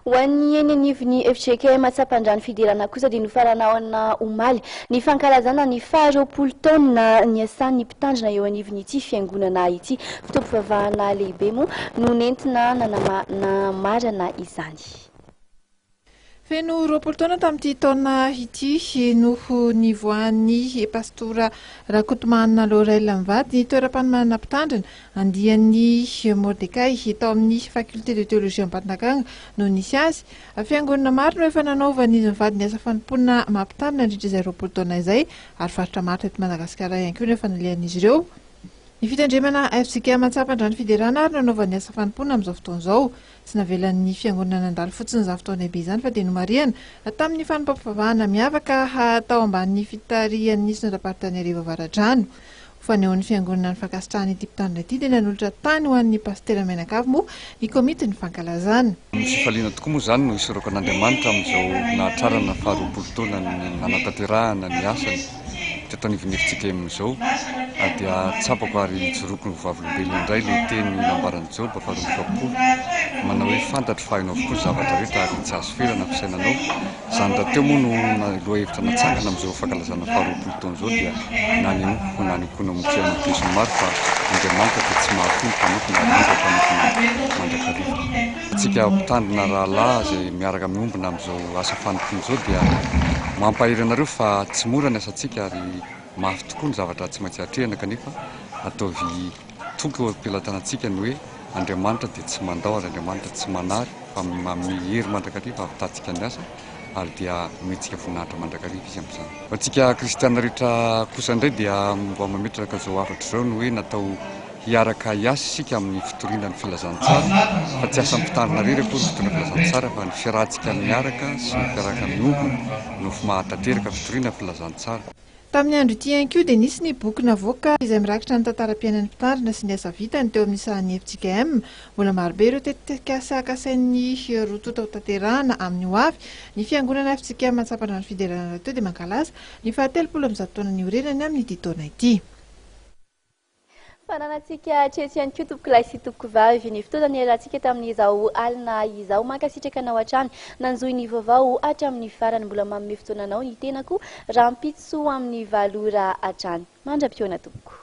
Ho an'ny eny anivon'ny fjkm Tsapandrano Fiderana kosa dia nofaranana omaly ny fankalazana ny faharoapolo taona niasan'ny mpitandrina eo anivon'ity fiangonana ity. Fotoam-pivavahana lehibe moa no nentina nanamarana izany. Feno 20 taona tamin'ity taona ity no nivoahan'ny Pastora Rakotomanana Laurel mivady ny toeram-panomanana mpitandrina Andian'i Mordekay tao amin'ny Faculté de Théologie Ambatonakanga no nisy azy. Fiangonana maro no efa nanaovan'izy mivady ny asa fanompoana mampitandrina nandritra izay 20 taona izay ary faritra maro teto Madagasikara ihany koa no efa nalehan'izy ireo. Ny fitandremana fjkm Antsapandrano Fiderana ary no anaovany asa fanompoana amin'izao fotoana izao. Tsy navelan'ny fiangonana nandalo fotsiny izany fotoana lehibe izany fa dia nomarihana tamin'ny fanompoam-pivavahana miavaka tao ambanin'ny fitarihan'ny Synodam-paritany Iarivo Avaradrano. Ho fanehoan'ny fiangonana ny fankasitrahana ity mpitandrina ity dia nanolotra tany ho an'ny pasitera mianakavy moa ny komitin'ny fankalazana. Ny fifaliana tokoa moa izany no isaorako an'Andriamanitra amin'izao nahatrarana faha-20 taona nanatanterahana ny asany teto anivon'ny fjkm izao ary dia tsapako ary ijoroako ho vavolombelona indray ilay teny nambaran'i Joba faha-42 manao hoe fantatro fa hainao avokoa ny zavatra rehetra ary tsy azo ferana ny fisainanao. Izany rahateo moa no lohahevitra natsangana amin'izao fankalazana faha-20 taona izao dia nanehoako nanehoako namonjy besinimaro fa Andriamanitra dia tsy mahafoy ny mpanompony ary indrindra mpanompony mandrakariva. Antsika mpitandrina rahalahy izay miaraka miombona amin'izao asa fanompoana izao dia mampahery anareo fa tsy mora ny asantsika ary mafy tokoa ny zavatra tsy maintsy atrehina kanefa ataovy toky eo am-pelatanantsika ny hoe Andriamanitra dia tsy mandao ary Andriamanitra tsy manary fa manome hery mandrakariva hahavitantsika ny asa ary dia omentsika voninahitra mandrakariva Izy amin'izany. Ho antsika kristiana rehetra kosa indray dia mba mametraka izao hafatra izao ny hoe natao hiaraka hiasa isika amin'ny fitoriana ny filazantsara fa tsy asan'ny mpitandrina irery akory ny fitoriana filazantsara fa ny fiarahantsika miaraka sy ny fiarahana miombona no mahatanteraka fitoriana filazantsara. Tamin'ny andro ity ihany koa dia nisy ny boky navoaka izay mirakitra ny tantaram-piainan'ny mpitandrina sy ny asa vitany teo amin'ny sahan'ny fjkm. Mbola marobe ireo tetikasa kasain'ny roa tonta hotanterahana amin'ny ho avy. Ny fiangonana fjkm Antsapandrano Fiderana rahateo dia mankalaza ny faha-130 taona niorenany amin'ity taona ity. Fananantsika hatreto ihany koa tompokolahy sy tompokovavy ny fotoana niarahantsika tamin'izao alina izao. Mankasitraka anao hatrany nanjohy ny vaovao hatramin'ny farany. Mbola manome fotoana anao ny tenako rahampitso amin'ny 8 ora hatrany. Mandra-pihaona tompoko.